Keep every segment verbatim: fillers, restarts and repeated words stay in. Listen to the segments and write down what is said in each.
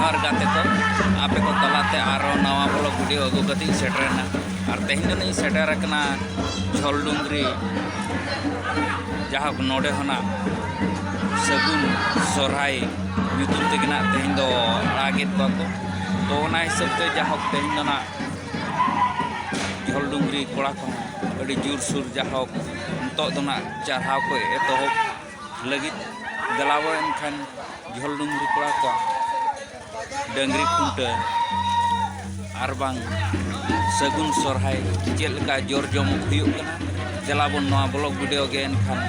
ᱟᱨ ᱜᱟᱛᱮ ᱠᱚ, ᱟᱯᱮ ᱠᱚ ᱛᱟᱞᱟᱛᱮ ᱟᱨᱚ ᱱᱟᱣᱟ ᱵᱷᱞᱚᱜ ᱵᱷᱤᱰᱤᱭᱳ ᱟᱹᱜᱩ ᱠᱟᱛᱮ ᱤᱧ ᱥᱮᱴᱮᱨᱮᱱᱟ᱾ ᱟᱨ ᱛᱮᱦᱮᱧ ᱫᱚ ᱤᱧ ᱥᱮᱴᱮᱨ ᱟᱠᱟᱱᱟ ᱡᱷᱚᱞ ᱰᱩᱝᱨᱤ, ᱡᱟᱦᱟᱸ ᱱᱚᱰᱮ ᱦᱚᱸ ᱱᱟᱜ ᱥᱟᱹᱜᱩᱱ ᱥᱚᱨᱦᱟᱭ ᱧᱩᱛᱩᱢ ᱛᱮᱜᱮ ᱱᱟᱜ ᱛᱮᱦᱮᱧ ᱫᱚ ᱟᱲᱟᱜᱮᱫ ᱠᱚᱣᱟ ᱠᱚ᱾ ᱛᱚ ᱚᱱᱟ ᱦᱤᱥᱟᱹᱵ ᱛᱮ ᱡᱟᱭᱦᱳᱠ ᱛᱮᱦᱮᱧ ᱫᱚ ᱱᱟᱜ ᱡᱷᱚᱞ ᱰᱩᱝᱨᱤ ᱠᱚᱲᱟ ᱠᱚᱦᱚᱸ ᱟᱹᱰᱤ ᱡᱳᱨᱥᱳᱨ ᱡᱟᱭᱦᱳᱠ ᱱᱤᱛᱚᱜ ᱫᱚ ᱱᱟᱜ ᱪᱟᱨᱦᱟᱣ ᱠᱚ ᱮᱛᱚᱦᱚᱵ ᱞᱟᱹᱜᱤᱫ᱾ ᱫᱮᱞᱟᱵᱚ ᱮᱱᱠᱷᱟᱱ ᱡᱷᱚᱞ ᱰᱩᱝᱨᱤ ᱠᱚᱲᱟ ᱠᱚᱣᱟᱜ ᱰᱟᱹᱝᱨᱤ ᱠᱷᱩᱱᱴᱟᱹᱣ ᱟᱨ ᱵᱟᱝ ᱥᱟᱹᱜᱩᱱ ᱥᱚᱨᱦᱟᱭ ᱪᱮᱫ ᱞᱮᱠᱟ ᱡᱳᱨ ᱡᱚᱢᱚᱠ ᱦᱩᱭᱩᱜ ᱠᱟᱱᱟ, ᱫᱮᱞᱟᱵᱚᱱ ᱱᱚᱣᱟ ᱵᱷᱞᱚᱜ ᱵᱷᱤᱰᱤᱭᱳ ᱜᱮ ᱮᱱᱠᱷᱟᱱ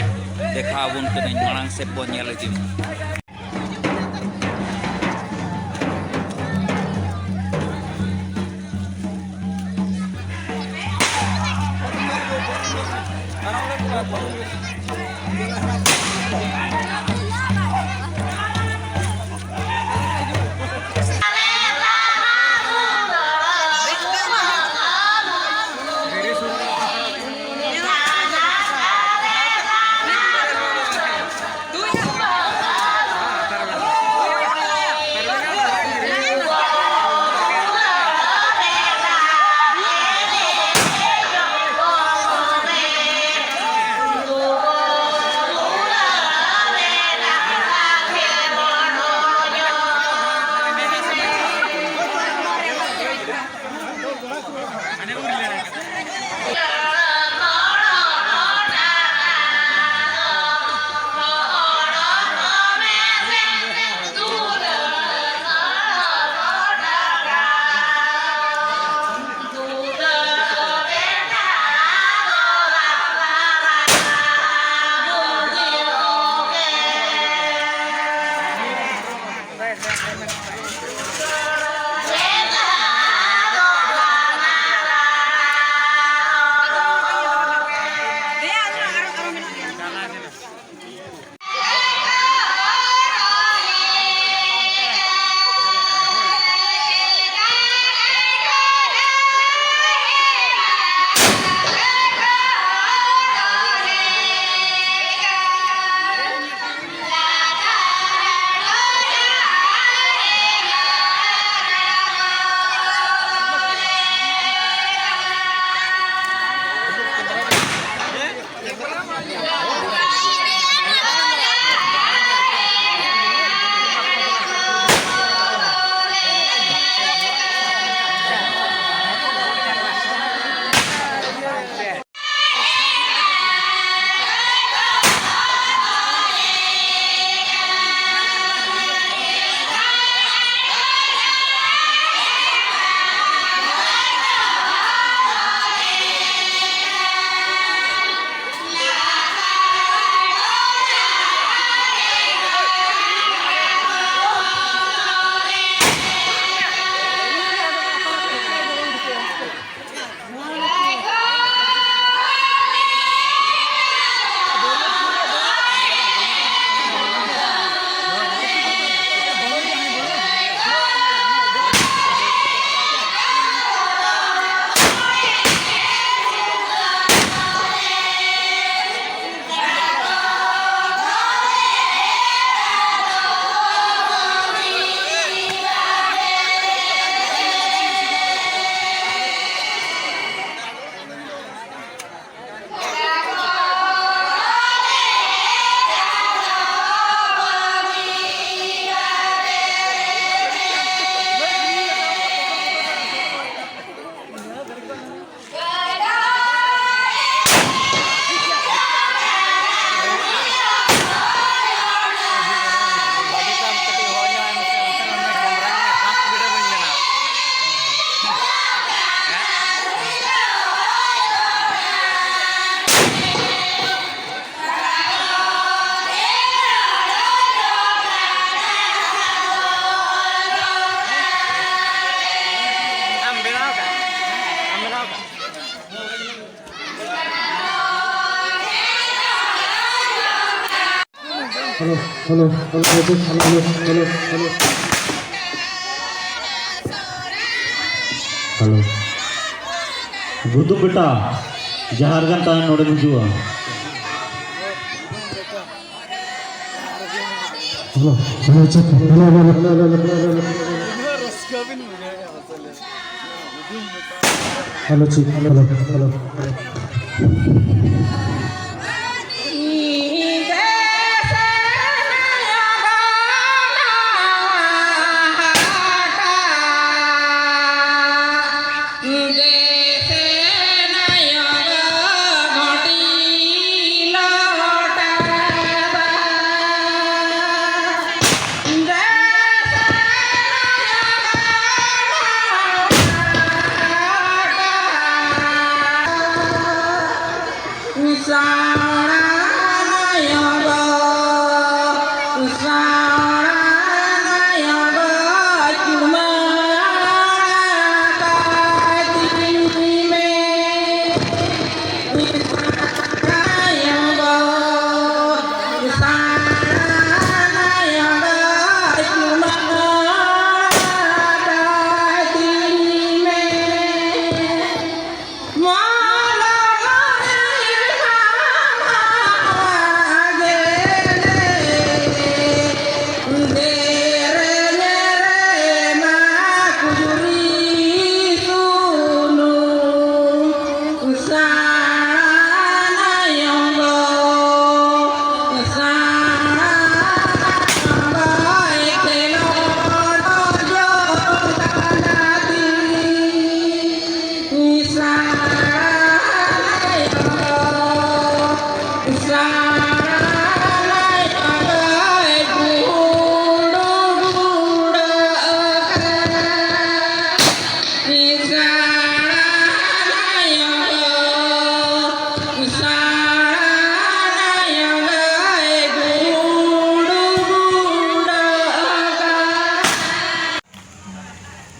ᱫᱮᱠᱷᱟᱣ ᱟᱵᱚᱱ ᱠᱟᱹᱱᱟᱹᱧ, ᱢᱟᱲᱟᱝ ᱥᱮᱫ ᱵᱚᱱ ᱧᱮᱞ ᱤᱫᱤ ᱢᱟ᱾ Hello, hello, hello, hello, hello, hello. Hello. ᱜᱩᱨᱩ ᱵᱮᱴᱟ, ᱡᱟᱦᱟᱸ ᱨᱮᱜᱮᱢ ᱛᱟᱦᱮᱱ, ᱱᱚᱰᱮᱢ ᱦᱤᱡᱩᱜᱼᱟ᱾ Hello, hello, check, hello, hello, hello. Hello, check, hello, hello, hello.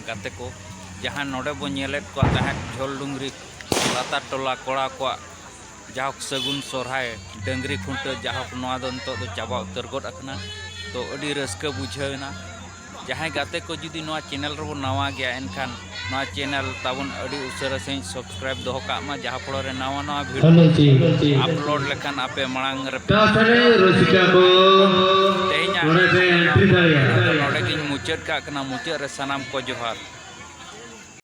ᱜᱟᱛᱮ ᱠᱚ, ᱡᱟᱦᱟᱸ ᱱᱚᱰᱮ ᱵᱚᱱ ᱧᱮᱞᱮᱫ ᱠᱚᱣᱟ ᱛᱟᱦᱮᱸᱫ ᱡᱷᱳᱞ ᱰᱩᱝᱨᱤ ᱞᱟᱛᱟᱨ ᱴᱚᱞᱟ ᱠᱚᱲᱟ ᱠᱚᱣᱟᱜ ᱡᱟᱦᱳᱠ, ᱥᱟᱹᱜᱩᱱ ᱥᱚᱨᱦᱟᱭ ᱰᱟᱹᱝᱨᱤ ᱠᱷᱩᱱᱴᱟᱹᱣ, ᱡᱟᱦᱳᱠ, ᱱᱚᱣᱟ ᱫᱚ ᱱᱤᱛᱚᱜ ᱫᱚ ᱪᱟᱵᱟ ᱩᱛᱟᱹᱨ ᱜᱚᱫ ᱟᱠᱟᱱᱟ᱾ ᱛᱚ, ᱟᱹᱰᱤ ᱨᱟᱹᱥᱠᱟᱹ ᱵᱩᱡᱷᱟᱹᱣ ᱮᱱᱟ᱾ ᱡᱟᱦᱟᱸᱭ ᱜᱟᱛᱮ ᱠᱚ ᱡᱩᱫᱤ ᱱᱚᱣᱟ ᱪᱮᱱᱮᱞ ᱨᱮᱵᱚᱱ ᱱᱟᱣᱟ ᱜᱮᱭᱟ, ᱮᱱᱠᱷᱟᱱ ᱱᱚᱣᱟ ᱪᱮᱱᱮᱞ ᱛᱟᱵᱚᱱ ᱟᱹᱰᱤ ᱩᱥᱟᱹᱨᱟ ᱥᱟᱺᱦᱤᱡ ᱥᱟᱵᱥᱠᱨᱟᱭᱤᱵ ᱫᱚᱦᱚ ᱠᱟᱜ ᱢᱟ, ᱡᱟᱦᱟᱸ ᱯᱷᱚᱲᱚ ᱨᱮ ᱱᱟᱣᱟ ᱱᱟᱣᱟ ᱵᱷᱤᱰᱤᱭᱳ ᱦᱮᱞᱳ ᱡᱤ, ᱦᱮᱞᱳ ᱡᱤ᱾ ᱟᱯᱞᱳᱰ ᱞᱮᱠᱷᱟᱱ ᱟᱯᱮ ᱢᱟᱲᱟᱝ ᱨᱮᱯᱮ ᱛᱟᱥᱟᱱᱤ ᱨᱩᱥᱤᱠᱟ ᱠᱚ, ᱛᱮᱦᱮᱧᱟᱜ ᱱᱚᱰᱮ ᱯᱮ ᱮᱱᱴᱨᱤ ᱫᱟᱲᱮᱭᱟᱜᱼᱟ᱾ ᱱᱚᱰᱮ ᱜᱤᱧ ᱢᱩᱪᱟᱹᱫ ᱠᱟᱜ ᱠᱟᱱᱟ᱾ ᱢᱩᱪᱟᱹᱫ ᱨᱮ ᱥᱟᱱᱟᱢ ᱠᱚ ᱡᱚᱦᱟᱨ᱾